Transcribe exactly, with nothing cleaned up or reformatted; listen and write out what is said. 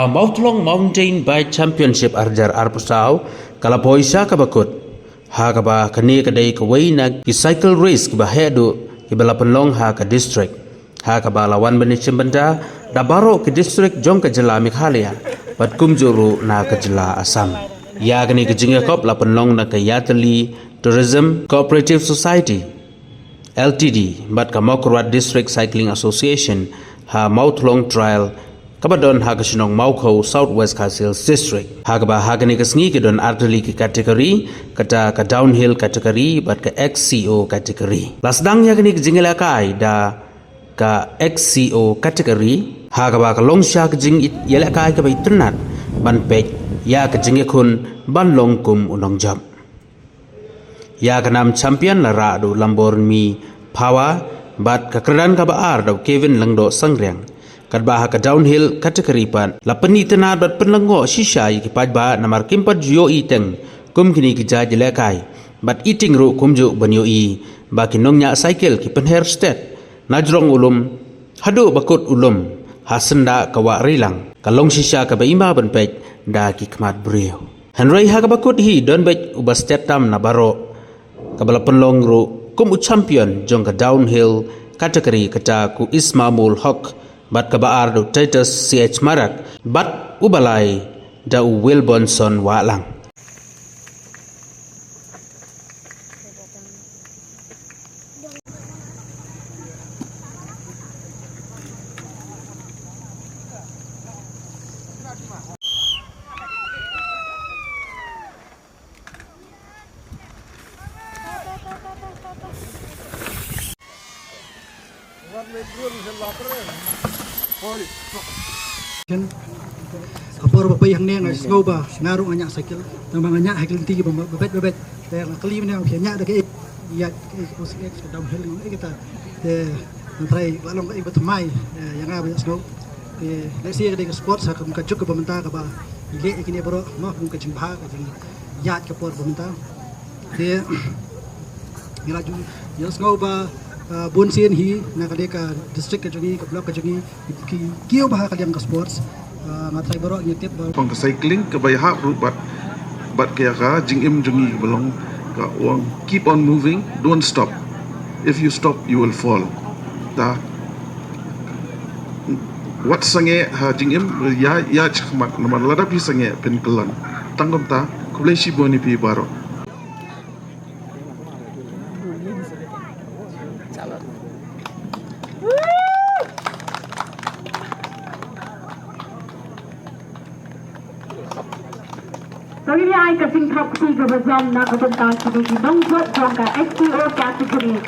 Mawthlong Mountain Bike Championship ar hajar arphew saw ka la poi sha kaba kut, ha kaba kane ka dei kawei na ki cycle race kiba heh duh kiba la pynlong ha ka district, ha kaba la wan ban ïashim bynta da baroh ki district jong ka jylla Meghalaya bad kumjuh ruh na ka jylla Assam. Ïa kane ka jingïakop la pynlong na ka Ïatylli Tourism Cooperative Society L T D bad ka Mawkyrwat District Cycling Association ha Mawthlong Trail kaba don ha ka shnong Mawkhaw, South West Khasi Hills District. Ha kaba ha kane ka sngi ki don artylli ki category, kata ka downhill category bad ka X C O category. La sdang ïa kane ka jingïalehkai da ka X C O category, ha kaba ka long sha ka jingïalehkai kaba itynnad ban peit ïa ka jingïakhun ban long kum u nongjop. Ïa ka nam champion la rah da u Lambornmi Power bad ka kyrdan kaba ar da u Kevin Lyngdoh Sangriang. Katba ha ka downhill category pat la pynitynnad bad pynlyngngoh shisha ïa ki paidbah namar kim pat ju ïohi teng kum kine ki jait ïalehkai bad i tieng ruh kumjuh ban ïohi ba ki nongñiah cycle ki pynher stet na jrong u lum haduh ba kut u lum ha syndah ka wah Rilang, ka long shisha kaba ima ban peit da ki khmat briew. Hynrei ha kaba kut hi don beit uba stet tam na baroh, kaba la pynlong ruh kum u champion jong ka downhill category, kata ka u Ismamul Hok bad kaba ar da u Titus C H Marak bad uba lai da u Wilbonson Wahlang. Ken, ka por ba poi hangne nga sngew ba nga ruh nga ñiah cycle, tang ba nga ñiah ha ki lynti ba, ba beit, ba beit. Te nga kylli mynne, okay, ñiah da kaei, ïa kaei, ka downhill, nga ong, eh, kata. Te nga tharai la long kaei ba thymmai, eh, ïa nga ba ïohsngew. Te lehse ka dei ka sports ha ka juk kaba mynta kaba ngi leh ïa kine baroh, mo, kum ka jingbha, ka jingïaid ka por ba mynta. Te ngi la ju ïohsngew ba, ah, bun sien hi na ka dei ka district ka jong ngi, ka block ka jong ngi, ki kiew bha ha ka liang ka sports. Ah, nga tharai baroh ngi tip ba pang ka cycling kaba ïahap ruh bad, bad ka ïa ka jingim jong ngi kaba long ka ong, keep on moving, don't stop. If you stop, you will fall. Ta wat sangeh ha jingim, ïa, ïa shakhmat, namar lada phi sangeh phin kyllon. Tang kumta, khublei shibun ïa phi baroh. To ngin ïa ai ka jingthap kti kaba jam na ka bynta kine ki nongjop jong ka X C O category.